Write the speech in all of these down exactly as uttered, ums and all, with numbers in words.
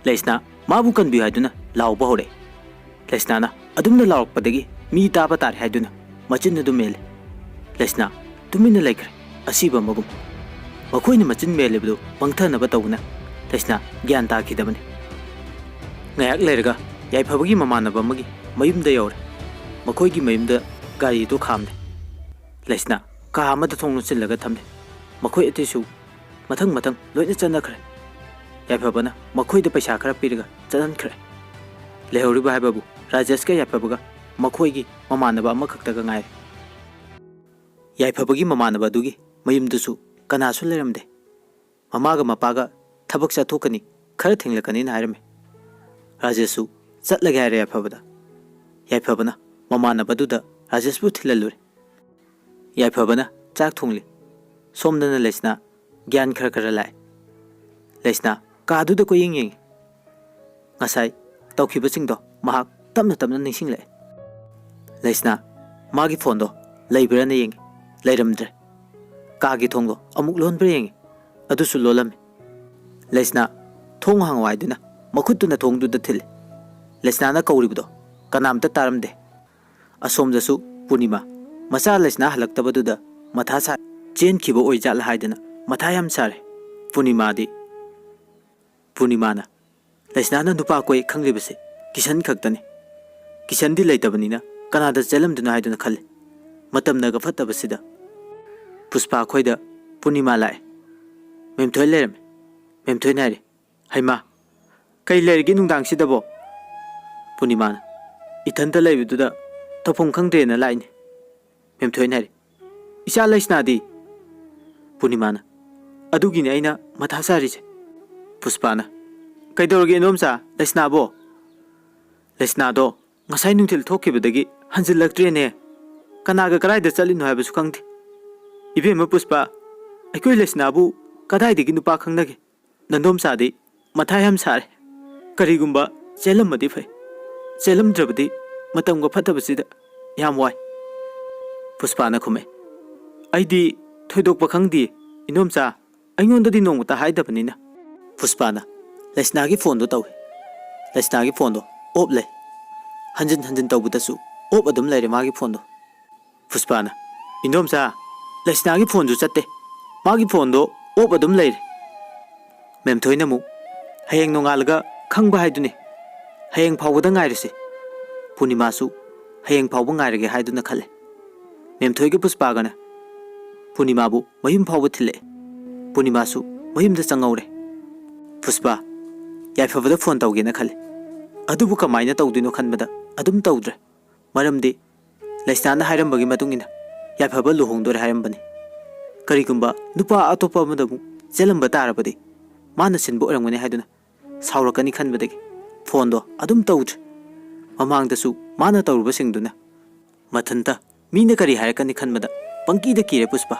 ꯂꯩꯁꯅꯥ ꯃꯥꯕꯨ ꯀꯟꯕꯤꯌꯨ ꯍꯥꯏꯗꯨꯅ ꯂꯥꯎꯕ ꯍꯧꯔꯛꯏ꯫ ꯂꯩꯁꯅꯥꯅ ꯑꯗꯨꯝꯅ ꯂꯥꯎꯔꯛꯄꯗꯒꯤ ꯃꯤ ꯇꯥꯕ ꯇꯥꯔꯦ ꯍꯥꯏꯗꯨꯅ ꯃꯆꯤꯟ ꯑꯗꯨꯝ ꯃꯦꯜꯂꯤ꯫ ꯂꯩꯁꯅꯥ ꯇꯨꯃꯤꯟꯅ ꯂꯩꯈ꯭ꯔꯦ꯫ ꯑꯁꯤꯕ ꯑꯃꯒꯨꯝ ꯃꯈꯣꯏꯅ ꯃꯆꯤꯟ ꯃꯦꯜꯂꯤꯕꯗꯨ ꯃꯥꯡꯊꯅꯕ ꯇꯧꯕꯅ ꯂꯩꯁꯅꯥ ꯒ꯭ꯌꯥꯟ ꯇꯥꯈꯤꯗꯕꯅꯤ꯫ ꯉꯥꯏꯍꯥꯛ ꯂꯩꯔꯒ ꯌꯥꯏꯐꯕꯒꯤ ꯃꯃꯥꯟꯅꯕ ꯑꯃꯒꯤ ꯃꯌꯨꯝꯗ ꯌꯧꯔꯦ꯫ ꯃꯈꯣꯏꯒꯤ ꯃꯌꯨꯝꯗ ꯒꯥꯔꯤꯗꯨ ꯈꯥꯝꯂꯦ꯫ ꯂꯩꯁꯅꯥ ꯀꯥ ꯑꯃꯗ ꯊꯣꯡ ꯂꯣꯟꯁꯤꯜꯂꯒ ꯊꯝꯂꯦ꯫ ꯃꯈꯣꯏ ꯑꯇꯩꯁꯨ ꯃꯊꯪ ꯃꯊꯪ ꯂꯣꯏꯅ ꯆꯠꯅꯈ꯭ꯔꯦ꯫ ꯌꯥꯏꯐꯕꯅ ꯃꯈꯣꯏꯗ ꯄꯩꯁꯥ ꯈꯔ ꯄꯤꯔꯒ ꯆꯠꯍꯟꯈ꯭ꯔꯦ꯫ ꯂꯩꯍꯧꯔꯤꯕ ꯍꯥꯏꯕꯕꯨ ꯔꯥꯖꯦꯁꯀ ꯌꯥꯏꯐꯕꯒ ꯃꯈꯣꯏꯒꯤ ꯃꯃꯥꯟꯅꯕ ꯑꯃꯈꯛꯇꯒ ꯉꯥꯏꯔꯦ꯫ ꯌꯥꯏꯐꯕꯒꯤ ꯃꯃꯥꯟꯅꯕ ꯑꯗꯨꯒꯤ ꯃꯌꯨꯝꯗꯨꯁꯨ ꯀꯅꯥꯁꯨ ꯂꯩꯔꯝꯗꯦ꯫ ꯃꯃꯥꯒ ꯃꯄꯥꯒ ꯊꯕꯛ ꯆꯠꯊꯣꯛꯀꯅꯤ, ꯈꯔ ꯊꯦꯡꯂꯛꯀꯅꯤꯅ ꯍꯥꯏꯔꯝꯃꯤ꯫ ꯔꯥꯖꯦꯁꯁꯨ ꯆꯠꯂꯒꯦ ꯍꯥꯏꯔꯦ ꯌꯥꯏꯐꯕꯗ꯫ ꯌꯥꯏꯐꯕꯅ ꯃꯃꯥꯟꯅꯕꯗꯨꯗ ꯔꯥꯖꯦꯁꯄꯨ ꯊꯤꯜꯍꯜꯂꯨꯔꯦ꯫ ꯌꯥꯏꯐꯕꯅ ꯆꯥꯛ ꯊꯣꯡꯂꯤ꯫ ꯁꯣꯝꯗꯅ ꯂꯩꯁꯅꯥ ꯒ꯭ꯌꯥꯟ ꯈꯔ ꯈꯔ ꯂꯥꯛꯑꯦ꯫ ꯂꯩꯁꯅꯥ ꯀꯥꯗꯨꯗ ꯀꯣꯏꯌꯦꯡ ꯌꯦꯡꯉꯤ꯫ ꯉꯁꯥꯏ ꯇꯧꯈꯤꯕꯁꯤꯡꯗꯣ ꯃꯍꯥꯛ ꯇꯞꯅ ꯇꯞꯅ ꯅꯤꯡꯁꯤꯡꯂꯛꯑꯦ꯫ ꯂꯩꯁꯅꯥ ꯃꯥꯒꯤ ꯐꯣꯟꯗꯣ ꯂꯩꯕ꯭ꯔꯥꯅ ꯌꯦꯡꯉꯤ꯫ ꯂꯩꯔꯝꯗ꯭ꯔꯦ꯫ ꯀꯥꯒꯤ ꯊꯣꯡꯗꯣ ꯑꯃꯨꯛ ꯂꯣꯟꯕ꯭ꯔꯥ ꯌꯦꯡꯉꯤ꯫ ꯑꯗꯨꯁꯨ ꯂꯣꯜꯂꯝꯃꯤ꯫ ꯂꯩꯁꯅꯥ ꯊꯣꯡ ꯍꯥꯡꯉꯣ ꯍꯥꯏꯗꯨꯅ ꯃꯈꯨꯠꯇꯨꯅ ꯊꯣꯡꯗꯨꯗ ꯊꯤꯜꯂꯤ꯫ ꯂꯩꯁꯅꯥꯅ ꯀꯧꯔꯤꯕꯗꯣ ꯀꯅꯥꯝꯇ ꯇꯥꯔꯝꯗꯦ꯫ ꯑꯁꯣꯝꯗꯁꯨ ꯄꯨꯔꯅꯤꯃꯥ ꯃꯆꯥ ꯂꯩꯁꯅꯥ ꯍꯜꯂꯛꯇꯕꯗꯨꯗ ꯃꯊꯥ ꯁꯥ ꯆꯦꯟꯈꯤꯕ ꯑꯣꯏꯖꯥꯠꯂ ꯍꯥꯏꯗꯅ ꯃꯊꯥ ꯌꯥꯝ ꯁꯥꯔꯦ꯫ ꯄꯨꯔꯅꯤꯃꯥꯗꯤ ꯄꯨꯔꯅꯤꯃꯥꯅ ꯂꯩꯁꯅꯥꯅ ꯅꯨꯄꯥ ꯀꯣꯏ ꯈꯪꯂꯤꯕꯁꯦ ꯀꯤꯁꯟ ꯈꯛꯇꯅꯤ꯫ ꯀꯤꯁꯟꯗꯤ ꯂꯩꯇꯕꯅꯤꯅ ꯀꯅꯥꯗ ꯆꯦꯜꯂꯝꯗꯣꯏꯅꯣ ꯍꯥꯏꯗꯨꯅ ꯈꯜꯂꯤ꯫ ꯃꯇꯝꯅꯒ ꯐꯠꯇꯕꯁꯤꯗ ꯄꯨꯁꯄꯥ ꯑꯩꯈꯣꯏꯗ ꯄꯨꯔꯅꯤꯃꯥ ꯂꯥꯛꯑꯦ꯫ ꯃꯦꯝꯊꯣꯏ ꯂꯩꯔꯝꯃꯦ꯫ ꯃꯦꯝꯊꯣꯏꯅ ꯍꯥꯏꯔꯤ, "ꯍꯩꯃꯥ, ꯀꯩ ꯂꯩꯔꯒꯦ ꯅꯨꯡꯗꯥꯡꯁꯤꯗꯕꯣ?" ꯄꯨꯔꯅꯤꯃꯥꯅ, "ꯏꯊꯟꯇ ꯂꯩꯕꯗꯨꯗ ꯇꯧꯐꯝ ꯈꯪꯗ꯭ꯔꯦꯅ ꯂꯥꯛꯏꯅꯦ꯫" ꯃꯦꯝꯊꯣꯏꯅ ꯍꯥꯏꯔꯤ, "ꯏꯆꯥ ꯂꯩꯁꯅꯥꯗꯤ?" ꯄꯨꯔꯅꯤꯃꯥꯅ, "ꯑꯗꯨꯒꯤꯅꯦ ꯑꯩꯅ ꯃꯊꯥ ꯁꯥꯔꯤꯁꯦ꯫" ꯄꯨꯁꯄꯥꯅ, "ꯀꯩꯗꯧꯔꯒꯦ ꯏꯅꯣꯝꯆꯥ, ꯂꯩꯁꯅꯥꯕꯣ?" "ꯂꯩꯁꯅꯥꯗꯣ ꯉꯁꯥꯏ ꯅꯨꯡꯊꯤꯜ ꯊꯣꯛꯈꯤꯕꯗꯒꯤ ꯍꯟꯖꯤꯜꯂꯛꯇ꯭ꯔꯦꯅꯦ꯫ ꯀꯅꯥꯒ ꯀꯗꯥꯏꯗ ꯆꯠꯂꯤꯅꯣ ꯍꯥꯏꯕꯁꯨ ꯈꯪꯗꯦ꯫ ꯏꯕꯦꯝꯃ ꯄꯨꯁꯄꯥ, ꯑꯩꯈꯣꯏ ꯂꯩꯁꯅꯥꯕꯨ ꯀꯗꯥꯏꯗꯒꯤ ꯅꯨꯄꯥ ꯈꯪꯅꯒꯦ? ꯅꯟꯗꯣꯝꯆꯥꯗꯤ ꯃꯊꯥ ꯌꯥꯝ ꯁꯥꯔꯦ꯫ ꯀꯔꯤꯒꯨꯝꯕ ꯆꯦꯜꯂꯝꯃꯗꯤ ꯐꯩ꯫ ꯆꯦꯜꯂꯝꯗ꯭ꯔꯕꯗꯤ ꯃꯇꯝꯒ ꯐꯠꯇꯕꯁꯤꯗ ꯌꯥꯝ ꯋꯥꯏ꯫" ꯄꯨꯁꯄꯥꯅ ꯈꯨꯝꯃꯦ, "ꯑꯩꯗꯤ ꯊꯣꯏꯗꯣꯛꯄ ꯈꯪꯗꯦ, ꯏꯅꯣꯝꯆꯥ꯫ ꯑꯩꯉꯣꯟꯗꯗꯤ ꯅꯣꯡꯃꯇ ꯍꯥꯏꯗꯕꯅꯤꯅ꯫" ꯄꯨꯁꯄꯥꯅ, ꯂꯩꯁꯅꯥꯒꯤ ꯐꯣꯟꯗꯣ ꯇꯧꯏ꯫ ꯂꯩꯁꯅꯥꯒꯤ ꯐꯣꯟꯗꯣ ꯑꯣꯞ ꯂꯩ꯫ ꯍꯟꯖꯤꯟ ꯍꯟꯖꯤꯟ ꯇꯧꯕꯗꯁꯨ ꯑꯣꯞ ꯑꯗꯨꯝ ꯂꯩꯔꯦ ꯃꯥꯒꯤ ꯐꯣꯟꯗꯣ꯫ ꯄꯨꯁꯄꯥꯅ, "ꯏꯟꯗꯣꯝꯆꯥ, ꯂꯩꯁꯅꯥꯒꯤ ꯐꯣꯟꯁꯨ ꯆꯠꯇꯦ꯫ ꯃꯥꯒꯤ ꯐꯣꯟꯗꯣ ꯑꯣꯞ ꯑꯗꯨꯝ ꯂꯩꯔꯦ꯫" ꯃꯦꯝꯊꯣꯏꯅ ꯑꯃꯨꯛ, "ꯍꯌꯦꯡ ꯅꯣꯡꯉꯥꯜꯂꯒ ꯈꯪꯕ ꯍꯥꯏꯗꯨꯅꯤ꯫ ꯍꯌꯦꯡ ꯐꯥꯎꯕꯗ ꯉꯥꯏꯔꯁꯤ꯫" ꯄꯨꯔꯅꯤꯃꯥꯁꯨ ꯍꯌꯦꯡ ꯐꯥꯎꯕ ꯉꯥꯏꯔꯒꯦ ꯍꯥꯏꯗꯨꯅ ꯈꯜꯂꯦ꯫ ꯃꯦꯝꯊꯣꯏꯒ ꯄꯨꯁꯄꯥꯒꯅ ꯄꯨꯔꯅꯤꯃꯥꯕꯨ ꯃꯌꯨꯝ ꯐꯥꯎꯕ ꯊꯤꯜꯂꯛꯑꯦ꯫ ꯄꯨꯔꯅꯤꯃꯥꯁꯨ ꯃꯌꯨꯝꯗ ꯆꯪꯍꯧꯔꯦ꯫ ꯄꯨꯁꯄꯥ ꯌꯥꯏꯐꯕꯗ ꯐꯣꯟ ꯇꯧꯒꯦꯅ ꯈꯜꯂꯦ꯫ ꯑꯗꯨꯕꯨ ꯀꯃꯥꯏꯅ ꯇꯧꯗꯣꯏꯅꯣ ꯈꯟꯕꯗ ꯑꯗꯨꯝ ꯇꯧꯗ꯭ꯔꯦ꯫ ꯃꯔꯝꯗꯤ ꯂꯩꯁꯅꯥꯅ ꯍꯥꯏꯔꯝꯕꯒꯤ ꯃꯇꯨꯡ ꯏꯟꯅ ꯌꯥꯏꯐꯕ ꯂꯨꯍꯣꯡꯗꯣꯔꯦ ꯍꯥꯏꯔꯝꯕꯅꯤ꯫ ꯀꯔꯤꯒꯨꯝꯕ ꯅꯨꯄꯥ ꯑꯇꯣꯞꯄ ꯑꯃꯗ ꯑꯃꯨꯛ ꯆꯦꯜꯂꯝꯕ ꯇꯥꯔꯕꯗꯤ ꯃꯥꯅ ꯁꯤꯟꯕ ꯑꯣꯏꯔꯝꯒꯅꯤ ꯍꯥꯏꯗꯨꯅ ꯁꯥꯎꯔꯛꯀꯅꯤ ꯈꯟꯕꯗꯒꯤ ꯐꯣꯟꯗꯣ ꯑꯗꯨꯝ ꯇꯧꯗ꯭ꯔꯦ꯫ ꯃꯃꯥꯡꯗꯁꯨ ꯃꯥꯅ ꯇꯧꯔꯨꯕꯁꯤꯡꯗꯨꯅ ꯃꯊꯟꯇ ꯃꯤꯅ ꯀꯔꯤ ꯍꯥꯏꯔꯛꯀꯅꯤ ꯈꯟꯕꯗ ꯄꯪꯀꯤꯗ ꯀꯤꯔꯦ ꯄꯨꯁꯄꯥ꯫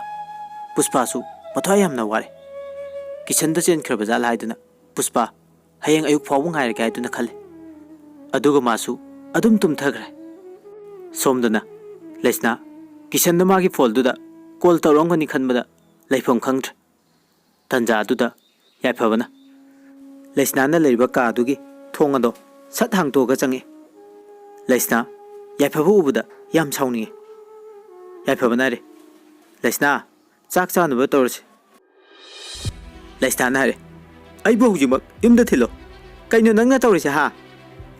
ꯄꯨꯁꯄꯥꯁꯨ ꯃꯊ꯭ꯋꯥꯏ ꯌꯥꯝꯅ ꯋꯥꯔꯦ꯫ ꯀꯤꯁꯟꯗ ꯆꯦꯟꯈ꯭ꯔꯕ ꯖꯥꯠꯂ ꯍꯥꯏꯗꯨꯅ ꯄꯨꯁꯄꯥ ꯍꯌꯦꯡ ꯑꯌꯨꯛ ꯐꯥꯎꯕ ꯉꯥꯏꯔꯒꯦ ꯍꯥꯏꯗꯨꯅ ꯈꯜꯂꯦ꯫ ꯑꯗꯨꯒ ꯃꯥꯁꯨ ꯑꯗꯨꯝ ꯇꯨꯝꯊꯈ꯭ꯔꯦ꯫ ꯁꯣꯝꯗꯅ ꯂꯩꯁꯅꯥ ꯀꯤꯁꯟꯅ ꯃꯥꯒꯤ ꯐꯣꯟꯗꯨꯗ ꯀꯣꯜ ꯇꯧꯔꯝꯒꯅꯤ ꯈꯟꯕꯗ ꯂꯩꯐꯝ ꯈꯪꯗ꯭ꯔꯦ꯫ ꯇꯟꯖꯥ ꯑꯗꯨꯗ ꯌꯥꯏꯐꯕꯅ ꯂꯩꯁꯅꯥꯅ ꯂꯩꯔꯤꯕ ꯀꯥꯗꯨꯒꯤ ꯊꯣꯡ ꯑꯗꯣ ꯁꯠ ꯍꯥꯡꯇꯣꯛꯑꯒ ꯆꯪꯉꯛꯏ꯫ ꯂꯩꯁꯅꯥ ꯌꯥꯏꯐꯕ ꯎꯕꯗ ꯌꯥꯝ ꯁꯥꯎꯅꯤꯡꯉꯤ꯫ ꯌꯥꯏꯐꯕꯅ ꯍꯥꯏꯔꯦ, "ꯂꯩꯁꯅꯥ, ꯆꯥꯛ ꯆꯥꯅꯕ ꯇꯧꯔꯁꯤ꯫" ꯂꯩꯁꯅꯥꯅ ꯍꯥꯏꯔꯦ, "ꯑꯩꯕꯨ ꯍꯧꯖꯤꯛꯃꯛ ꯌꯨꯝꯗ ꯊꯤꯜꯂꯣ꯫ ꯀꯩꯅꯣ ꯅꯪꯅ ꯇꯧꯔꯤꯁꯦ, ꯍꯥ?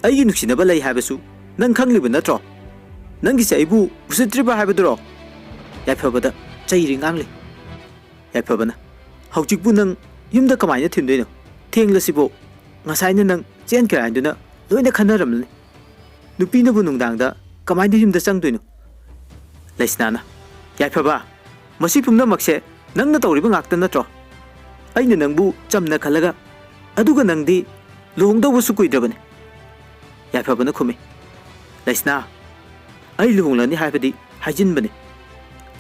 ꯑꯩꯒꯤ ꯅꯨꯡꯁꯤꯅꯕ ꯂꯩ ꯍꯥꯏꯕꯁꯨ ꯅꯪ ꯈꯪꯂꯤꯕ ꯅꯠꯇ꯭ꯔꯣ? ꯅꯪꯒꯤꯁꯦ ꯑꯩꯕꯨ ꯎꯁꯤꯠꯇ꯭ꯔꯤꯕ ꯍꯥꯏꯕꯗꯨꯔꯣ?" ꯌꯥꯏꯐꯕꯗ ꯆꯩꯔꯤ ꯉꯥꯡꯂꯤ꯫ ꯌꯥꯏꯐꯕꯅ, "ꯍꯧꯖꯤꯛꯄꯨ ꯅꯪ ꯌꯨꯝꯗ ꯀꯃꯥꯏꯅ ꯊꯤꯟꯗꯣꯏꯅꯣ? ꯊꯦꯡꯂꯁꯤꯕꯨ꯫ ꯉꯁꯥꯏꯅ ꯅꯪ ꯆꯦꯟꯈ꯭ꯔꯦ ꯍꯥꯏꯗꯨꯅ ꯂꯣꯏꯅ ꯈꯟꯅꯔꯝꯂꯅꯤ꯫ ꯅꯨꯄꯤꯅꯕꯨ ꯅꯨꯡꯗꯥꯡꯗ ꯀꯃꯥꯏꯅ ꯌꯨꯝꯗ ꯆꯪꯗꯣꯏꯅꯣ?" ꯂꯩꯁꯅꯥꯅ, "ꯌꯥꯏꯐꯕ, ꯃꯁꯤ ꯄꯨꯝꯅꯃꯛꯁꯦ ꯅꯪꯅ ꯇꯧꯔꯤꯕ ꯉꯥꯛꯇ ꯅꯠꯇ꯭ꯔꯣ? ꯑꯩꯅ ꯅꯪꯕꯨ ꯆꯝꯅ ꯈꯜꯂꯒ, ꯑꯗꯨꯒ ꯅꯪꯗꯤ ꯂꯨꯍꯣꯡꯗꯧꯕꯁꯨ ꯀꯨꯏꯗ꯭ꯔꯕꯅꯤ꯫" ꯌꯥꯏꯐꯕꯅ ꯈꯨꯝꯃꯤ, "ꯂꯩꯁꯅꯥ, ꯑꯩ ꯂꯨꯍꯣꯡꯂꯅꯤ ꯍꯥꯏꯕꯗꯤ ꯍꯥꯏꯖꯤꯟꯕꯅꯤ꯫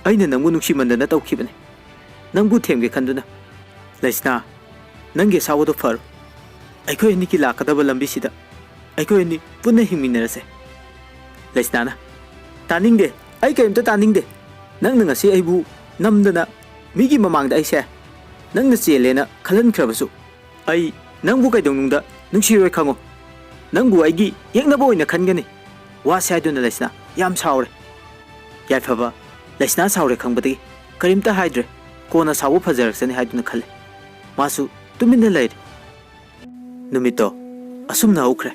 ꯑꯩꯅ ꯅꯪꯕꯨ ꯅꯨꯡꯁꯤꯃꯟꯗꯅ ꯇꯧꯈꯤꯕꯅꯤ꯫ ꯅꯪꯕꯨ ꯊꯦꯝꯒꯦ ꯈꯟꯗꯨꯅ꯫ ꯂꯩꯁꯅꯥ, ꯅꯪꯒꯤ ꯑꯁꯥꯎꯕꯗꯣ ꯐꯔꯣ꯫ ꯑꯩꯈꯣꯏ ꯑꯅꯤꯒꯤ ꯂꯥꯛꯀꯗꯕ ꯂꯝꯕꯤꯁꯤꯗ ꯑꯩꯈꯣꯏ ꯑꯅꯤ ꯄꯨꯟꯅ ꯍꯤꯡꯃꯤꯟꯅꯔꯁꯦ꯫" ꯂꯩꯁꯅꯥꯅ, "ꯇꯥꯅꯤꯡꯗꯦ, ꯑꯩ ꯀꯔꯤꯝꯇ ꯇꯥꯅꯤꯡꯗꯦ꯫ ꯅꯪꯅ ꯉꯁꯤ ꯑꯩꯕꯨ ꯅꯝꯗꯅ ꯃꯤꯒꯤ ꯃꯃꯥꯡꯗ ꯑꯩꯁꯦ ꯅꯪꯅ ꯆꯦꯜꯂꯦꯅ ꯈꯜꯍꯟꯈ꯭ꯔꯕꯁꯨ, ꯑꯩ "ꯅꯪꯕꯨ ꯀꯩꯗꯧꯅꯨꯡꯗ ꯅꯨꯡꯁꯤꯔꯣꯏ ꯈꯪꯉꯨ꯫ ꯅꯪꯕꯨ ꯑꯩꯒꯤ ꯌꯦꯛꯅꯕ ꯑꯣꯏꯅ ꯈꯟꯒꯅꯤ" ꯋꯥꯁꯦ ꯍꯥꯏꯗꯨꯅ ꯂꯩꯁꯅꯥ ꯌꯥꯝ ꯁꯥꯎꯔꯦ꯫ ꯌꯥꯏꯐꯕ ꯂꯩꯁꯅꯥ ꯁꯥꯎꯔꯦ ꯈꯪꯕꯗꯒꯤ ꯀꯔꯤꯝꯇ ꯍꯥꯏꯗ꯭ꯔꯦ꯫ ꯀꯣꯟꯅ ꯁꯥꯎꯕ ꯐꯖꯔꯛꯁꯅꯤ ꯍꯥꯏꯗꯨꯅ ꯈꯜꯂꯦ꯫ ꯃꯥꯁꯨ ꯇꯨꯃꯤꯟꯅ ꯂꯩꯔꯦ꯫ ꯅꯨꯃꯤꯠꯇꯣ ꯑꯁꯨꯝꯅ ꯍꯧꯈ꯭ꯔꯦ꯫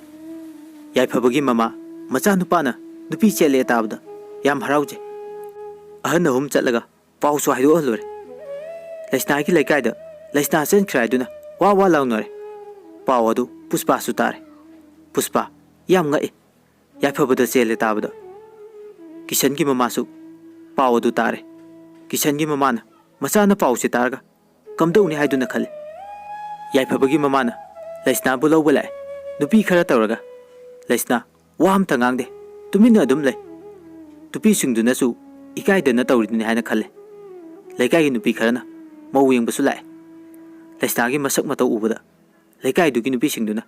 ꯌꯥꯏꯐꯕꯒꯤ ꯃꯃꯥ ꯃꯆꯥꯅꯨꯄꯥꯅ ꯅꯨꯄꯤ ꯆꯦꯜꯂꯦ ꯇꯥꯕꯗ ꯌꯥꯝ ꯍꯔꯥꯎꯖꯩ꯫ ꯑꯍꯟ ꯑꯍꯨꯝ ꯆꯠꯂꯒ ꯄꯥꯎꯁꯨ ꯍꯥꯏꯗꯣꯛꯍꯜꯂꯨꯔꯦ꯫ ꯂꯩꯁꯅꯥꯒꯤ ꯂꯩꯀꯥꯏꯗ ꯂꯩꯁꯅꯥ ꯆꯦꯟꯈ꯭ꯔꯦ ꯍꯥꯏꯗꯨꯅ ꯋꯥ ꯋꯥ ꯂꯥꯎꯅꯔꯦ꯫ ꯄꯥꯎ ꯑꯗꯨ ꯄꯨꯁꯄꯥꯁꯨ ꯇꯥꯔꯦ꯫ ꯄꯨꯁꯄꯥ ꯌꯥꯝ ꯉꯛꯏ꯫ ꯌꯥꯏꯐꯕꯗ ꯆꯦꯜꯂꯦ ꯇꯥꯕꯗ꯫ ꯀꯤꯁꯟꯒꯤ ꯃꯃꯥꯁꯨ ꯄꯥꯎ ꯑꯗꯨ ꯇꯥꯔꯦ꯫ ꯀꯤꯁꯟꯒꯤ ꯃꯃꯥꯅ ꯃꯆꯥꯅ ꯄꯥꯎꯁꯦ ꯇꯥꯔꯒ ꯀꯝꯗꯧꯅꯤ ꯍꯥꯏꯗꯨꯅ ꯈꯜꯂꯤ꯫ ꯌꯥꯏꯐꯕꯒꯤ ꯃꯃꯥꯅ ꯂꯩꯁꯅꯥꯕꯨ ꯂꯧꯕ ꯂꯥꯛꯑꯦ꯫ ꯅꯨꯄꯤ ꯈꯔ ꯇꯧꯔꯒ ꯂꯩꯁꯅꯥ ꯋꯥ ꯑꯝꯇ ꯉꯥꯡꯗꯦ, ꯇꯨꯃꯤꯟꯅ ꯑꯗꯨꯝ ꯂꯩ꯫ ꯅꯨꯄꯤꯁꯤꯡꯗꯨꯅꯁꯨ ꯏꯀꯥꯏꯗꯅ ꯇꯧꯔꯤꯗꯨꯅꯤ ꯍꯥꯏꯅ ꯈꯜꯂꯦ꯫ ꯂꯩꯀꯥꯏꯒꯤ ꯅꯨꯄꯤ ꯈꯔꯅ ꯃꯧ ꯌꯦꯡꯕꯁꯨ ꯂꯥꯛꯑꯦ꯫ ꯂꯩꯁꯅꯥꯒꯤ ꯃꯁꯛ ꯃꯇꯧ ꯎꯕꯗ ꯂꯩꯀꯥꯏꯗꯨꯒꯤ ꯅꯨꯄꯤꯁꯤꯡꯗꯨꯅ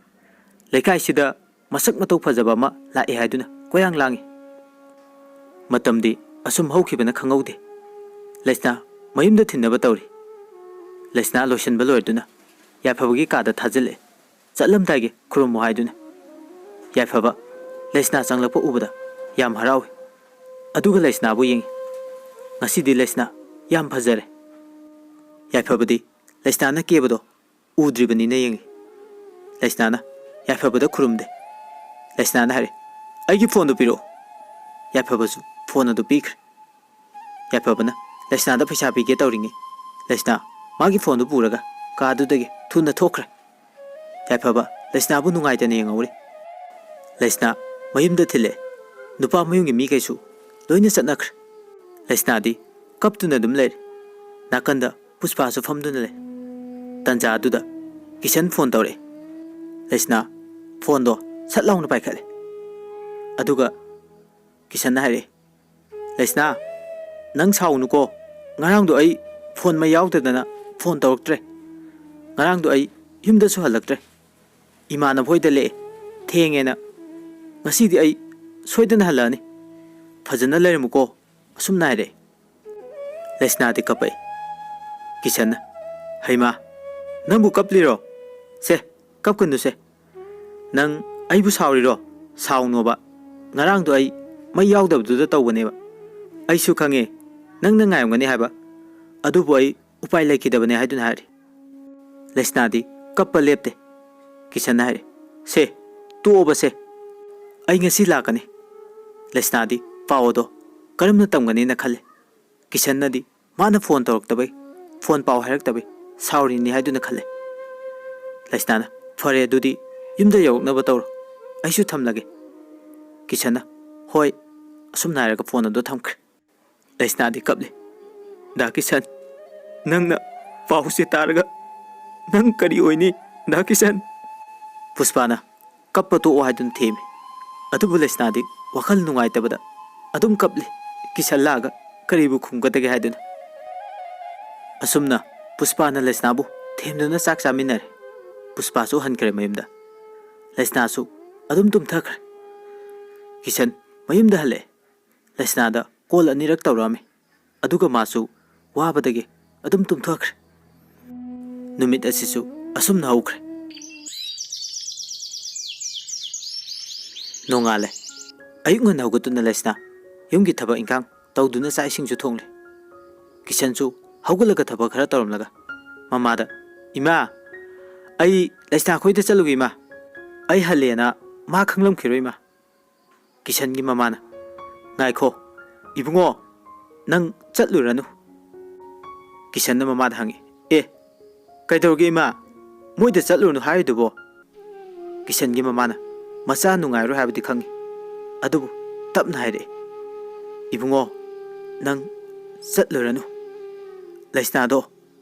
ꯂꯩꯀꯥꯏꯁꯤꯗ ꯃꯁꯛ ꯃꯇꯧ ꯐꯖꯕ ꯑꯃ ꯂꯥꯛꯑꯦ ꯍꯥꯏꯗꯨꯅ ꯀꯣꯏꯔꯥꯡ ꯂꯥꯡꯉꯤ꯫ ꯃꯇꯝꯗꯤ ꯑꯁꯨꯝ ꯍꯧꯈꯤꯕꯅ ꯈꯪꯍꯧꯗꯦ꯫ ꯂꯩꯁꯅꯥ ꯃꯌꯨꯝꯗ ꯊꯤꯟꯅꯕ ꯇꯧꯔꯤ꯫ ꯂꯩꯁꯅꯥ ꯂꯣꯏꯁꯤꯟꯕ ꯂꯣꯏꯔꯗꯨꯅ ꯌꯥꯏꯐꯕꯒꯤ ꯀꯥꯗ ꯊꯥꯖꯤꯜꯂꯛꯑꯦ꯫ ꯆꯠꯂꯝꯗꯥꯏꯒꯤ ꯈꯨꯔꯨꯝꯃꯨ ꯍꯥꯏꯗꯨꯅ꯫ ꯌꯥꯏꯐꯕ ꯂꯩꯁꯅꯥ ꯆꯪꯂꯛꯄ ꯎꯕꯗ ꯌꯥꯝ ꯍꯔꯥꯎꯏ꯫ ꯑꯗꯨꯒ ꯂꯩꯁꯅꯥꯕꯨ ꯌꯦꯡꯉꯤ꯫ ꯉꯁꯤꯗꯤ ꯂꯩꯁꯅꯥ ꯌꯥꯝ ꯐꯖꯔꯦ꯫ ꯌꯥꯏꯐꯕꯗꯤ ꯂꯩꯁꯅꯥꯅ ꯀꯦꯕꯗꯣ ꯎꯗ꯭ꯔꯤꯕꯅꯤꯅ ꯌꯦꯡꯉꯤ꯫ ꯂꯩꯁꯅꯥꯅ ꯌꯥꯏꯐꯕꯗ ꯈꯨꯔꯨꯝꯗꯦ꯫ ꯂꯩꯁꯅꯥꯅ ꯍꯥꯏꯔꯦ, "ꯑꯩꯒꯤ ꯐꯣꯟꯗꯨ ꯄꯤꯔꯛꯑꯣ꯫" ꯌꯥꯏꯐꯕꯁꯨ ꯐꯣꯟ ꯑꯗꯨ ꯄꯤꯈ꯭ꯔꯦ꯫ ꯌꯥꯏꯐꯕꯅ ꯂꯩꯁꯅꯥꯗ ꯄꯩꯁꯥ ꯄꯤꯒꯦ ꯇꯧꯔꯤꯉꯩ, ꯂꯩꯁꯅꯥ ꯃꯥꯒꯤ ꯐꯣꯟꯗꯨ ꯄꯨꯔꯒ ꯀꯥꯗꯨꯗꯒꯤ ꯊꯨꯅ ꯊꯣꯛꯈ꯭ꯔꯦ꯫ ꯌꯥꯏꯐꯕ ꯂꯩꯁꯅꯥꯕꯨ ꯅꯨꯡꯉꯥꯏꯇꯅ ꯌꯦꯡꯍꯧꯔꯤ꯫ ꯂꯩꯁꯅꯥ ꯃꯌꯨꯝꯗ ꯊꯤꯜꯂꯦ꯫ ꯅꯨꯄꯥ ꯃꯌꯨꯝꯒꯤ ꯃꯤꯈꯩꯁꯨ ꯂꯣꯏꯅ ꯆꯠꯅꯈ꯭ꯔꯦ꯫ ꯂꯩꯁꯅꯥꯗꯤ ꯀꯞꯇꯨꯅ ꯑꯗꯨꯝ ꯂꯩꯔꯦ꯫ ꯅꯥꯀꯟꯗ ꯄꯨꯁꯄꯥꯁꯨ ꯐꯝꯗꯨꯅ ꯂꯩ꯫ ꯇꯟꯖꯥ ꯑꯗꯨꯗ ꯀꯤꯁꯟ ꯐꯣꯟ ꯇꯧꯔꯛꯑꯦ꯫ ꯂꯩꯁꯅꯥ ꯐꯣꯟꯗꯣ ꯁꯠ ꯂꯥꯎꯅ ꯄꯥꯏꯈꯠꯂꯦ꯫ ꯑꯗꯨꯒ ꯀꯤꯁꯟꯅ ꯍꯥꯏꯔꯛꯑꯦ, "ꯂꯩꯁꯅꯥ, ꯅꯪ ꯁꯥꯎꯅꯨꯀꯣ꯫ ꯉꯔꯥꯡꯗꯣ ꯑꯩ ꯐꯣꯟ ꯃꯩ ꯌꯥꯎꯗꯗꯅ ꯐꯣꯟ ꯇꯧꯔꯛꯇ꯭ꯔꯦ꯫ ꯉꯔꯥꯡꯗꯣ ꯑꯩ ꯌꯨꯝꯗꯁꯨ ꯍꯜꯂꯛꯇ꯭ꯔꯦ꯫ ꯏꯃꯥꯟꯅꯕ ꯍꯣꯏꯗ ꯂꯦꯛꯑꯦ, ꯊꯦꯡꯉꯦꯅ꯫ ꯉꯁꯤꯗꯤ ꯑꯩ ꯁꯣꯏꯗꯅ ꯍꯜꯂꯛꯑꯅꯤ꯫ ꯐꯖꯅ ꯂꯩꯔꯝꯃꯨꯀꯣ꯫" ꯑꯁꯨꯝꯅ ꯍꯥꯏꯔꯛꯑꯦ꯫ ꯂꯩꯁꯅꯥꯗꯤ ꯀꯞꯄꯛꯏ꯫ ꯀꯤꯁꯟꯅ, "ꯍꯩꯃꯥ, ꯅꯪꯕꯨ ꯀꯞꯂꯤꯔꯣ? ꯁꯦ, "ꯀꯞꯀꯅꯨꯁꯦ꯫ ꯅꯪ ꯑꯩꯕꯨ ꯁꯥꯎꯔꯤꯔꯣ? ꯁꯥꯎꯅꯣꯕ꯫ ꯉꯔꯥꯡꯗꯣ ꯑꯩ ꯃꯩ ꯌꯥꯎꯗꯕꯗꯨꯗ ꯇꯧꯕꯅꯦꯕ꯫ ꯑꯩꯁꯨ ꯈꯪꯉꯦ ꯅꯪꯅ ꯉꯥꯏꯔꯝꯒꯅꯤ ꯍꯥꯏꯕ, ꯑꯗꯨꯕꯨ ꯑꯩ ꯎꯄꯥꯏ ꯂꯩꯈꯤꯗꯕꯅꯦ" ꯍꯥꯏꯗꯨꯅ ꯍꯥꯏꯔꯤ꯫ ꯂꯩꯁꯅꯥꯗꯤ ꯀꯞꯄ ꯂꯦꯞꯇꯦ꯫ ꯀꯤꯁꯟꯅ ꯍꯥꯏꯔꯦ, "ꯁꯦ, ꯇꯣꯛꯑꯣꯕꯁꯦ꯫ ꯑꯩ ꯉꯁꯤ ꯂꯥꯛꯀꯅꯤ"꯫ ꯂꯩꯁꯅꯥꯗꯤ ꯄꯥꯎ ꯑꯗꯣ ꯀꯔꯝꯅ ꯇꯝꯒꯅꯤꯅ ꯈꯜꯂꯦ꯫ ꯀꯤꯁꯟꯅꯗꯤ ꯃꯥꯅ ꯐꯣꯟ ꯇꯧꯔꯛꯇꯕꯩ, ꯐꯣꯟ ꯄꯥꯎ ꯍꯥꯏꯔꯛꯇꯕꯩ ꯁꯥꯎꯔꯤꯅꯤ ꯍꯥꯏꯗꯨꯅ ꯈꯜꯂꯦ꯫ ꯂꯩꯁꯅꯥꯅ, "ꯐꯔꯦ, ꯑꯗꯨꯗꯤ ꯌꯨꯝꯗ ꯌꯧꯔꯛꯅꯕ ꯇꯧꯔꯣ, ꯑꯩꯁꯨ ꯊꯝꯂꯒꯦ"꯫ ꯀꯤꯁꯟꯅ, "ꯍꯣꯏ"꯫ ꯑꯁꯨꯝꯅ ꯍꯥꯏꯔꯒ ꯐꯣꯟ ꯑꯗꯨ ꯊꯝꯈ꯭ꯔꯦ꯫ ꯂꯩꯁꯅꯥꯗꯤ ꯀꯞꯂꯤ꯫ "ꯗꯥ ꯀꯤꯁꯟ, ꯅꯪꯅ ꯄꯥꯎꯁꯦ ꯇꯥꯔꯒ ꯅꯪ ꯀꯔꯤ ꯑꯣꯏꯅꯤ, ꯗꯥ ꯀꯤꯁꯟ?" ꯄꯨꯁꯄꯥꯅ ꯀꯞꯄ ꯇꯣꯛꯑꯣ ꯍꯥꯏꯗꯨꯅ ꯊꯦꯝꯃꯤ꯫ ꯑꯗꯨꯕꯨ ꯂꯩꯁꯅꯥꯗꯤ ꯋꯥꯈꯜ ꯅꯨꯡꯉꯥꯏꯇꯕꯗ ꯑꯗꯨꯝ ꯀꯞꯂꯤ꯫ ꯀꯤꯁꯟ ꯂꯥꯛꯑꯒ ꯀꯔꯤꯕꯨ ꯈꯨꯝꯒꯗꯒꯦ ꯍꯥꯏꯗꯨꯅ꯫ ꯑꯁꯨꯝꯅ ꯄꯨꯁꯄꯥꯅ ꯂꯩꯁꯅꯥꯕꯨ ꯊꯦꯝꯗꯨꯅ ꯆꯥꯛ ꯆꯥꯃꯤꯟꯅꯔꯦ꯫ ꯄꯨꯁꯄꯥꯁꯨ ꯍꯟꯈ꯭ꯔꯦ ꯃꯌꯨꯝꯗ꯫ ꯂꯩꯁꯅꯥꯁꯨ ꯑꯗꯨꯝ ꯇꯨꯝꯊꯈ꯭ꯔꯦ꯫ ꯀꯤꯁꯟ ꯃꯌꯨꯝꯗ ꯍꯜꯂꯛꯑꯦ꯫ ꯂꯩꯁꯅꯥꯗ ꯀꯣꯜ ꯑꯅꯤꯔꯛ ꯇꯧꯔꯛꯑꯝꯃꯤ꯫ ꯑꯗꯨꯒ ꯃꯥꯁꯨ ꯋꯥꯕꯗꯒꯤ ꯑꯗꯨꯝ ꯇꯨꯝꯊꯈ꯭ꯔꯦ꯫ ꯅꯨꯃꯤꯠ ꯑꯁꯤꯁꯨ ꯑꯁꯨꯝꯅ ꯍꯧꯈ꯭ꯔꯦ꯫ ꯅꯣꯡꯉꯥꯜꯂꯦ꯫ ꯑꯌꯨꯛ ꯉꯟꯅ ꯍꯧꯒꯠꯇꯨꯅ ꯂꯩꯁꯅꯥ ꯌꯨꯝꯒꯤ ꯊꯕꯛ ꯏꯟꯈꯥꯡ ꯇꯧꯗꯨꯅ ꯆꯥꯛ ꯏꯁꯤꯡꯁꯨ ꯊꯣꯡꯂꯦ꯫ ꯀꯤꯁꯟꯁꯨ ꯍꯧꯒꯠꯂꯒ ꯊꯕꯛ ꯈꯔ ꯇꯧꯔꯝꯂꯒ ꯃꯃꯥꯗ, "ꯏꯃꯥ, ꯑꯩ ꯂꯩꯁꯅꯥ ꯈꯣꯏꯗ ꯆꯠꯂꯨꯒꯦ ꯏꯃꯥ꯫ ꯑꯩ ꯍꯜꯂꯦꯅ ꯃꯥ ꯈꯪꯂꯝꯈꯤꯔꯣꯏ ꯏꯃꯥ"꯫ ꯀꯤꯁꯟꯒꯤ ꯃꯃꯥꯅ, "ꯉꯥꯏꯈꯣ, ꯏꯕꯨꯡꯉꯣ, ꯅꯪ ꯆꯠꯂꯨꯔꯅꯨ"꯫ ꯀꯤꯁꯟꯅ ꯃꯃꯥꯗ ꯍꯪꯉꯤ, "ꯑꯦ, ꯀꯩꯗꯧꯔꯒꯦ ꯏꯃꯥ? ꯃꯣꯏꯗ ꯆꯠꯂꯨꯔꯅꯨ ꯍꯥꯏꯔꯤꯗꯨꯕꯣ?" ꯀꯤꯁꯟꯒꯤ ꯃꯃꯥꯅ, "ꯃꯆꯥ ꯅꯨꯡꯉꯥꯏꯔꯣꯏ ꯍꯥꯏꯕꯗꯤ ꯈꯪꯉꯤ, ꯑꯗꯨꯕꯨ ꯇꯞꯅ ꯍꯥꯏꯔꯛꯑꯦ"꯫ "ꯏꯕꯨꯡꯉꯣ, ꯅꯪ ꯆꯠꯂꯨꯔꯅꯨ꯫ ꯂꯩꯁꯅꯥꯗꯣ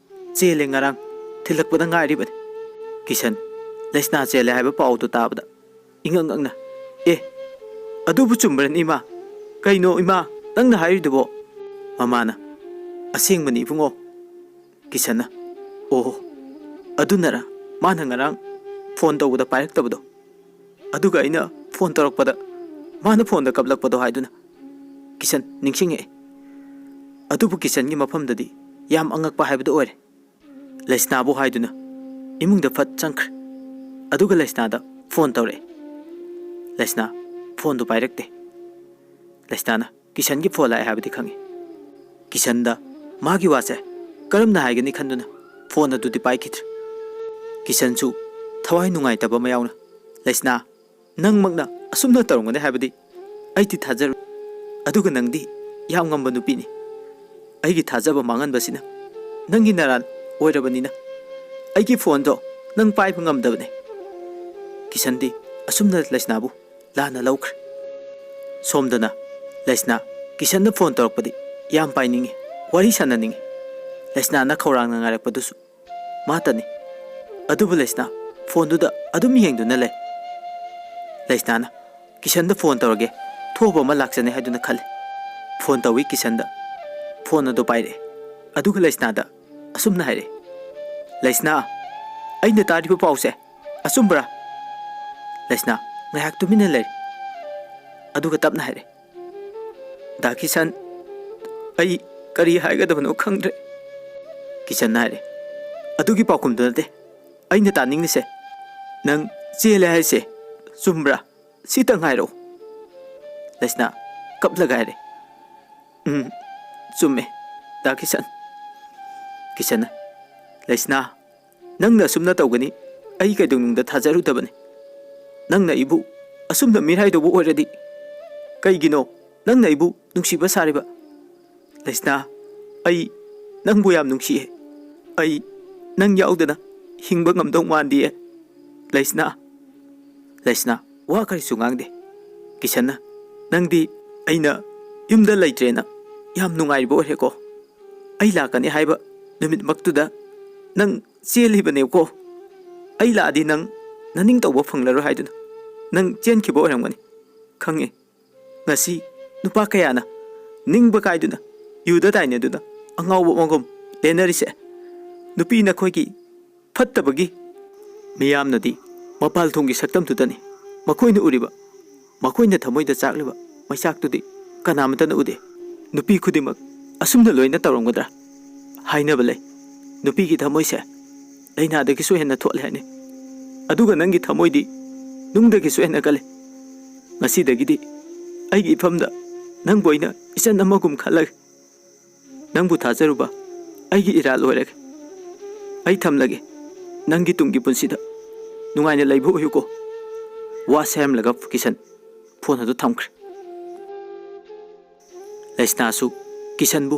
ꯆꯦꯜꯂꯦ, ꯉꯔꯥꯡ ꯊꯤꯜꯂꯛꯄꯗ ꯉꯥꯏꯔꯤꯕꯅꯤ"꯫ ꯀꯤꯁꯟ ꯂꯩꯁꯅꯥ ꯆꯦꯜꯂꯦ ꯍꯥꯏꯕ ꯄꯥꯎꯗꯨ ꯇꯥꯕꯗ ꯏꯉꯛ ꯉꯛꯅ, "ꯑꯦ, ꯑꯗꯨꯕꯨ ꯆꯨꯝꯕ꯭ꯔꯅꯤ ꯏꯃꯥ? ꯀꯩꯅꯣ ꯏꯃꯥ ꯅꯪꯅ ꯍꯥꯏꯔꯤꯗꯨꯕꯣ?" ꯃꯃꯥꯅ, "ꯑꯁꯦꯡꯕꯅꯤ ꯏꯕꯨꯡꯉꯣ"꯫ ꯀꯤꯁꯟꯅ, "ꯑꯣ, ꯑꯗꯨꯅꯔ ꯃꯥꯅ ꯉꯔꯥꯡ ꯐꯣꯟ ꯇꯧꯕꯗ ꯄꯥꯏꯔꯛꯇꯕꯗꯣ? ꯑꯗꯨꯒ ꯑꯩꯅ ꯐꯣꯟ ꯇꯧꯔꯛꯄꯗ ꯃꯥꯅ ꯐꯣꯟꯗ ꯀꯞꯂꯛꯄꯗꯣ" ꯍꯥꯏꯗꯨꯅ ꯀꯤꯁꯟ ꯅꯤꯡꯁꯤꯡꯉꯛꯑꯦ꯫ ꯑꯗꯨꯕꯨ ꯀꯤꯁꯟꯒꯤ ꯃꯐꯝꯗꯗꯤ ꯌꯥꯝ ꯑꯉꯛꯄ ꯍꯥꯏꯕꯗꯨ ꯑꯣꯏꯔꯦ꯫ ꯂꯩꯁꯅꯥꯕꯨ ꯍꯥꯏꯗꯨꯅ ꯏꯃꯨꯡꯗ ꯐꯠ ꯆꯪꯈ꯭ꯔꯦ꯫ ꯑꯗꯨꯒ ꯂꯩꯁꯅꯥꯗ ꯐꯣꯟ ꯇꯧꯔꯛꯑꯦ꯫ ꯂꯩꯁꯅꯥ ꯐꯣꯟꯗꯨ ꯄꯥꯏꯔꯛꯇꯦ꯫ ꯂꯩꯁꯅꯥꯅ ꯀꯤꯁꯟꯒꯤ ꯐꯣꯟ ꯂꯥꯛꯑꯦ ꯍꯥꯏꯕꯗꯤ ꯈꯪꯉꯤ꯫ ꯀꯤꯁꯟꯗ ꯃꯥꯒꯤ ꯋꯥꯁꯦ ꯀꯔꯝꯅ ꯍꯥꯏꯒꯅꯤ ꯈꯟꯗꯨꯅ ꯐꯣꯟ ꯑꯗꯨꯗꯤ ꯄꯥꯏꯈꯤꯗ꯭ꯔꯦ꯫ ꯀꯤꯁꯟꯁꯨ ꯊꯋꯥꯏ ꯅꯨꯡꯉꯥꯏꯇꯕ ꯑꯃ ꯌꯥꯎꯅ, "ꯂꯩꯁꯅꯥ, ꯅꯪꯃꯛꯅ ꯑꯁꯨꯝꯅ ꯇꯧꯔꯝꯒꯅꯤ ꯍꯥꯏꯕꯗꯤ ꯑꯩꯗꯤ ꯊꯥꯖꯔꯨ꯫ ꯑꯗꯨꯒ ꯅꯪꯗꯤ ꯌꯥꯝ ꯉꯝꯕ ꯅꯨꯄꯤꯅꯤ꯫ ꯑꯩꯒꯤ ꯊꯥꯖꯕ ꯃꯥꯡꯍꯟꯕꯁꯤꯅ ꯅꯪꯒꯤ ꯅꯔꯥꯟ ꯑꯣꯏꯔꯕꯅꯤꯅ ꯑꯩꯒꯤ ꯐꯣꯟꯗꯣ ꯅꯪ ꯄꯥꯏꯕ ꯉꯝꯗꯕꯅꯦ꯫" ꯀꯤꯁꯟꯗꯤ ꯑꯁꯨꯝꯅ ꯂꯩꯁꯅꯥꯕꯨ ꯂꯥꯟꯅ ꯂꯧꯈ꯭ꯔꯦ꯫ ꯁꯣꯝꯗꯅ ꯂꯩꯁꯅꯥ ꯀꯤꯁꯟꯅ ꯐꯣꯟ ꯇꯧꯔꯛꯄꯗꯤ ꯌꯥꯝ ꯄꯥꯏꯅꯤꯡꯉꯤ, ꯋꯥꯔꯤ ꯁꯥꯟꯅꯅꯤꯡꯉꯤ꯫ ꯂꯩꯁꯅꯥꯅ ꯈꯧꯔꯥꯡꯅ ꯉꯥꯏꯔꯛꯄꯗꯨꯁꯨ ꯃꯥꯇꯅꯤ꯫ ꯑꯗꯨꯕꯨ ꯂꯩꯁꯅꯥ ꯐꯣꯟꯗꯨꯗ ꯑꯗꯨꯝ ꯌꯦꯡꯗꯨꯅ ꯂꯩ꯫ ꯂꯩꯁꯅꯥꯅ ꯀꯤꯁꯟꯗ ꯐꯣꯟ ꯇꯧꯔꯒꯦ, ꯊꯣꯛꯑꯕ ꯑꯃ ꯂꯥꯛꯆꯅꯤ ꯍꯥꯏꯗꯨꯅ ꯈꯜꯂꯤ꯫ ꯐꯣꯟ ꯇꯧꯏ ꯀꯤꯁꯟꯗ꯫ ꯐꯣꯟ ꯑꯗꯨ ꯄꯥꯏꯔꯛꯑꯦ꯫ ꯑꯗꯨꯒ ꯂꯩꯁꯅꯥꯗ ꯑꯁꯨꯝꯅ ꯍꯥꯏꯔꯛꯏ, "ꯂꯩꯁꯅꯥ, ꯑꯩꯅ ꯇꯥꯔꯤꯕ ꯄꯥꯎꯁꯦ ꯑꯆꯨꯝꯕ꯭ꯔꯥ?" ꯂꯩꯁꯅꯥ ꯉꯥꯏꯍꯥꯛ ꯇꯨꯃꯤꯟꯅ ꯂꯩꯔꯦ꯫ ꯑꯗꯨꯒ ꯇꯞꯅ ꯍꯥꯏꯔꯛꯑꯦ, "ꯗꯥ ꯀꯤꯁꯟ, ꯑꯩ ꯀꯔꯤ ꯍꯥꯏꯒꯗꯕꯅꯣ ꯈꯪꯗ꯭ꯔꯦ꯫" ꯀꯤꯁꯟꯅ ꯍꯥꯏꯔꯦ, "ꯑꯗꯨꯒꯤ ꯄꯥꯎꯈꯨꯝꯗꯨ ꯅꯠꯇꯦ ꯑꯩꯅ ꯇꯥꯅꯤꯡꯂꯤꯁꯦ꯫ ꯅꯪ ꯆꯦꯜꯂꯦ ꯍꯥꯏꯁꯦ ꯆꯨꯝꯕ꯭ꯔꯥ? ꯁꯤꯇꯪ ꯍꯥꯏꯔꯛꯎ꯫" ꯂꯩꯁꯅꯥ ꯀꯞꯂꯒ ꯍꯥꯏꯔꯦ, "ꯎꯝ, ꯆꯨꯝꯃꯦ, ꯗꯥ ꯀꯤꯁꯟ꯫" ꯀꯤꯁꯟꯅ, "ꯂꯩꯁꯅꯥ, ꯅꯪꯅ ꯑꯁꯨꯝꯅ ꯇꯧꯒꯅꯤ ꯑꯩ ꯀꯩꯗꯧꯅꯨꯡꯗ ꯊꯥꯖꯔꯨꯗꯕꯅꯤ꯫ ꯅꯪꯅ ꯑꯩꯕꯨ ꯑꯁꯨꯝꯅ ꯃꯤꯔꯥꯏꯗꯧꯕ ꯑꯣꯏꯔꯗꯤ ꯀꯩꯒꯤꯅꯣ ꯅꯪꯅ ꯑꯩꯕꯨ ꯅꯨꯡꯁꯤꯕ ꯁꯥꯔꯤꯕ? ꯂꯩꯁꯅꯥ, ꯑꯩ ꯅꯪꯕꯨ ꯌꯥꯝ ꯅꯨꯡꯁꯤꯌꯦ꯫ ꯑꯩ ꯅꯪ ꯌꯥꯎꯗꯅ ꯍꯤꯡꯕ ꯉꯝꯗꯧ ꯃꯥꯟꯗꯤꯌꯦ꯫ ꯂꯩꯁꯅꯥ꯫" ꯂꯩꯁꯅꯥ ꯋꯥ ꯀꯔꯤꯁꯨ ꯉꯥꯡꯗꯦ꯫ ꯀꯤꯁꯟꯅ, "ꯅꯪꯗꯤ ꯑꯩꯅ ꯌꯨꯝꯗ ꯂꯩꯇ꯭ꯔꯦꯅ ꯌꯥꯝ ꯅꯨꯡꯉꯥꯏꯔꯤꯕ ꯑꯣꯏꯔꯦꯀꯣ꯫ ꯑꯩ ꯂꯥꯛꯀꯅꯤ ꯍꯥꯏꯕ ꯅꯨꯃꯤꯠꯃꯛꯇꯨꯗ ꯅꯪ ꯆꯦꯜꯂꯤꯕꯅꯦꯕꯀꯣ꯫ ꯑꯩ ꯂꯥꯛꯑꯗꯤ ꯅꯪ ꯅꯅꯤꯡ ꯇꯧꯕ ꯐꯪꯂꯔꯣꯏ ꯍꯥꯏꯗꯨꯅ ꯅꯪ ꯆꯦꯟꯈꯤꯕ ꯑꯣꯏꯔꯝꯒꯅꯤ꯫ ꯈꯪꯉꯦ, ꯉꯁꯤ ꯅꯨꯄꯥ ꯀꯌꯥꯅ ꯅꯤꯡꯕ ꯀꯥꯏꯗꯨꯅ ꯌꯨꯗ ꯇꯥꯏꯅꯗꯨꯅ ꯑꯉꯥꯎꯕ ꯑꯃꯒꯨꯝ ꯂꯦꯟꯅꯔꯤꯁꯦ ꯅꯨꯄꯤ ꯅꯈꯣꯏꯒꯤ ꯐꯠꯇꯕꯒꯤ꯫ ꯃꯤꯌꯥꯝꯅꯗꯤ ꯃꯄꯥꯜ ꯊꯣꯡꯒꯤ ꯁꯛꯇꯝꯗꯨꯗꯅꯤ ꯃꯈꯣꯏꯅ ꯎꯔꯤꯕ꯫ ꯃꯈꯣꯏꯅ ꯊꯃꯣꯏꯗ ꯆꯥꯛꯂꯤꯕ ꯃꯩꯆꯥꯛꯇꯨꯗꯤ ꯀꯅꯥꯃꯠꯇꯅ ꯎꯗꯦ꯫ ꯅꯨꯄꯤ ꯈꯨꯗꯤꯡꯃꯛ ꯑꯁꯨꯝꯅ ꯂꯣꯏꯅ ꯇꯧꯔꯝꯒꯗ꯭ꯔꯥ? ꯍꯥꯏꯅꯕ ꯂꯩ, ꯅꯨꯄꯤꯒꯤ ꯊꯃꯣꯏꯁꯦ ꯂꯥꯏꯅꯥꯗꯒꯤꯁꯨ ꯍꯦꯟꯅ ꯊꯣꯠꯂꯦ ꯍꯥꯏꯅꯩ꯫ ꯑꯗꯨꯒ ꯅꯪꯒꯤ ꯊꯃꯣꯏꯗꯤ ꯅꯨꯡꯗꯒꯤꯁꯨ ꯍꯦꯟꯅ ꯀꯜꯂꯤ꯫ ꯉꯁꯤꯗꯒꯤꯗꯤ ꯑꯩꯒꯤ ꯏꯐꯝꯗ ꯅꯪꯕꯨ ꯑꯩꯅ ꯏꯆꯟ ꯑꯃꯒꯨꯝ ꯈꯜꯂꯒꯦ꯫ ꯅꯪꯕꯨ ꯊꯥꯖꯔꯨꯕ ꯑꯩꯒꯤ ꯏꯔꯥꯜ ꯑꯣꯏꯔꯒꯦ꯫ ꯑꯩ ꯊꯝꯂꯒꯦ꯫ ꯅꯪꯒꯤ ꯇꯨꯡꯒꯤ ꯄꯨꯟꯁꯤꯗ ꯅꯨꯡꯉꯥꯏꯅ ꯂꯩꯕ ꯑꯣꯏꯌꯨꯀꯣ꯫ ꯋꯥ ꯁꯦꯝꯂꯒ ꯀꯤꯁꯟ ꯐꯣꯟ ꯑꯗꯨ ꯊꯝꯈ꯭ꯔꯦ꯫ ꯂꯩꯁꯅꯥꯁꯨ ꯀꯤꯁꯟꯕꯨ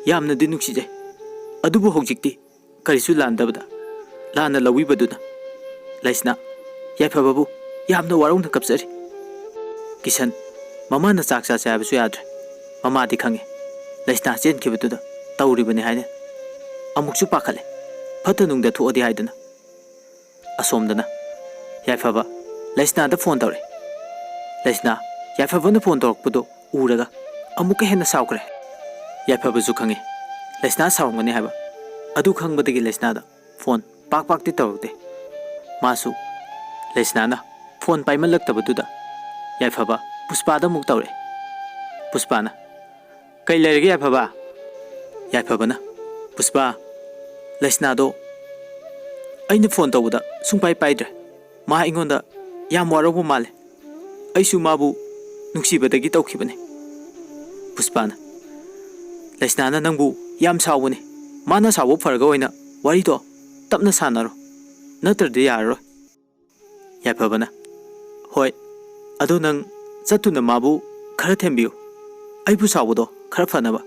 ꯌꯥꯝꯅꯗꯤ ꯅꯨꯡꯁꯤꯖꯩ꯫ ꯑꯗꯨꯕꯨ ꯍꯧꯖꯤꯛꯇꯤ ꯀꯔꯤꯁꯨ ꯂꯥꯟꯗꯕꯗ ꯂꯥꯟꯅ ꯂꯧꯕꯤꯕꯗꯨꯅ ꯂꯩꯁꯅꯥ ꯌꯥꯏꯐꯕꯕꯨ ꯌꯥꯝꯅ ꯋꯥꯔꯧꯅ ꯀꯞꯆꯔꯤ꯫ ꯀꯤꯁꯟ ꯃꯃꯥꯅ ꯆꯥꯛ ꯆꯥꯁꯦ ꯍꯥꯏꯕꯁꯨ ꯌꯥꯗ꯭ꯔꯦ꯫ ꯃꯃꯥꯗꯤ ꯈꯪꯉꯤ ꯂꯩꯁꯅꯥ ꯆꯦꯟꯈꯤꯕꯗꯨꯗ ꯇꯧꯔꯤꯕꯅꯤ ꯍꯥꯏꯅ꯫ ꯑꯃꯨꯛꯁꯨ ꯄꯥꯈꯠꯂꯦ꯫ ꯐꯠꯇ ꯅꯨꯡꯗ ꯊꯣꯛꯑꯗꯤ ꯍꯥꯏꯗꯨꯅ꯫ ꯑꯁꯣꯝꯗꯅ ꯌꯥꯏꯐꯕ ꯂꯩꯁꯅꯥꯗ ꯐꯣꯟ ꯇꯧꯔꯛꯏ꯫ ꯂꯩꯁꯅꯥ ꯌꯥꯏꯐꯕꯅ ꯐꯣꯟ ꯇꯧꯔꯛꯄꯗꯨ ꯎꯔꯒ ꯑꯃꯨꯛꯀ ꯍꯦꯟꯅ ꯁꯥꯎꯈ꯭ꯔꯦ꯫ ꯌꯥꯏꯐꯕꯁꯨ ꯈꯪꯉꯤ ꯂꯩꯁꯅꯥ ꯁꯥꯎꯔꯝꯒꯅꯤ ꯍꯥꯏꯕ꯫ ꯑꯗꯨ ꯈꯪꯕꯗꯒꯤ ꯂꯩꯁꯅꯥꯗ ꯐꯣꯟ ꯄꯥꯛ ꯄꯥꯛꯇꯤ ꯇꯧꯔꯛꯇꯦ꯫ ꯃꯥꯁꯨ ꯂꯩꯁꯅꯥꯅ ꯐꯣꯟ ꯄꯥꯏꯃꯜꯂꯛꯇꯕꯗꯨꯗ ꯌꯥꯏꯐꯕ ꯄꯨꯁꯄꯥꯗ ꯑꯃꯨꯛ ꯇꯧꯔꯛꯑꯦ꯫ ꯄꯨꯁꯄꯥꯅ, "ꯀꯩ ꯂꯩꯔꯒꯦ ꯌꯥꯏꯐꯕ?" ꯌꯥꯏꯐꯕꯅ, "ꯄꯨꯁꯄꯥ, ꯂꯩꯁꯅꯥꯗꯣ ꯑꯩꯅ ꯐꯣꯟ ꯇꯧꯕꯗ ꯁꯨꯡꯄꯥꯏ ꯄꯥꯏꯗ꯭ꯔꯦ꯫ ꯃꯥ ꯑꯩꯉꯣꯟꯗ ꯌꯥꯝ ꯋꯥꯔꯧꯕ ꯃꯥꯜꯂꯦ꯫ ꯑꯩꯁꯨ ꯃꯥꯕꯨ ꯅꯨꯡꯁꯤꯕꯗꯒꯤ ꯇꯧꯈꯤꯕꯅꯦ꯫" ꯄꯨꯁꯄꯥꯅ, "ꯂꯩꯁꯅꯥꯅ ꯅꯪꯕꯨ ꯌꯥꯝ ꯁꯥꯎꯕꯅꯦ꯫ ꯃꯥꯅ ꯁꯥꯎꯕ ꯐꯔꯒ ꯑꯣꯏꯅ ꯋꯥꯔꯤꯗꯣ ꯇꯞꯅ ꯁꯥꯟꯅꯔꯣ꯫ ꯅꯠꯇ꯭ꯔꯗꯤ ꯌꯥꯔꯔꯣꯏ꯫" ꯌꯥꯏꯐꯕꯅ, "ꯍꯣꯏ, ꯑꯗꯨ ꯅꯪ ꯆꯠꯇꯨꯅ ꯃꯥꯕꯨ ꯈꯔ ꯊꯦꯝꯕꯤꯌꯨ꯫ ꯑꯩꯕꯨ ꯁꯥꯎꯕꯗꯣ ꯈꯔ ꯐꯅꯕ꯫"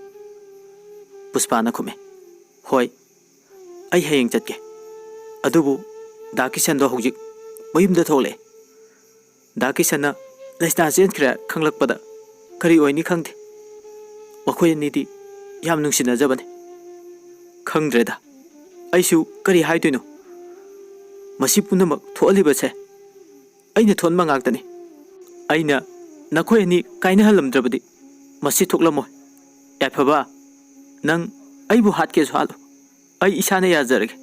ꯄꯨꯁꯄꯥꯅ ꯈꯨꯝꯃꯦ, "ꯍꯣꯏ, ꯑꯩ ꯍꯌꯦꯡ ꯆꯠꯀꯦ꯫ ꯑꯗꯨꯕꯨ ꯗꯥ ꯀꯤꯁꯟꯗꯣ ꯍꯧꯖꯤꯛ ꯃꯌꯨꯝꯗ ꯊꯣꯛꯂꯛꯑꯦ꯫ ꯗꯥ ꯀꯤꯁꯟꯅ ꯂꯩꯁꯅꯥ ꯆꯦꯟꯈ꯭ꯔꯦ ꯈꯪꯂꯛꯄꯗ ꯀꯔꯤ ꯑꯣꯏꯅꯤ ꯈꯪꯗꯦ꯫ ꯃꯈꯣꯏ ꯑꯅꯤꯗꯤ ꯌꯥꯝ ꯅꯨꯡꯁꯤꯅꯖꯕꯅꯤ꯫ ꯈꯪꯗ꯭ꯔꯦꯗ, ꯑꯩꯁꯨ ꯀꯔꯤ ꯍꯥꯏꯗꯣꯏꯅꯣ꯫ ꯃꯁꯤ ꯄꯨꯝꯅꯃꯛ ꯊꯣꯛꯍꯜꯂꯤꯕꯁꯦ ꯑꯩꯅ ꯊꯣꯟꯕ ꯉꯥꯛꯇꯅꯤ꯫ ꯑꯩꯅ ꯅꯈꯣꯏ ꯑꯅꯤ ꯀꯥꯏꯅꯍꯜꯂꯝꯗ꯭ꯔꯕꯗꯤ ꯃꯁꯤ ꯊꯣꯛꯂꯝꯃꯣꯏ꯫ ꯌꯥꯏꯐꯕ, ꯅꯪ ꯑꯩꯕꯨ ꯍꯥꯠꯀꯦꯁꯨ ꯍꯥꯠꯂꯨ, ꯑꯩ ꯏꯁꯥꯅ ꯌꯥꯖꯔꯒꯦ꯫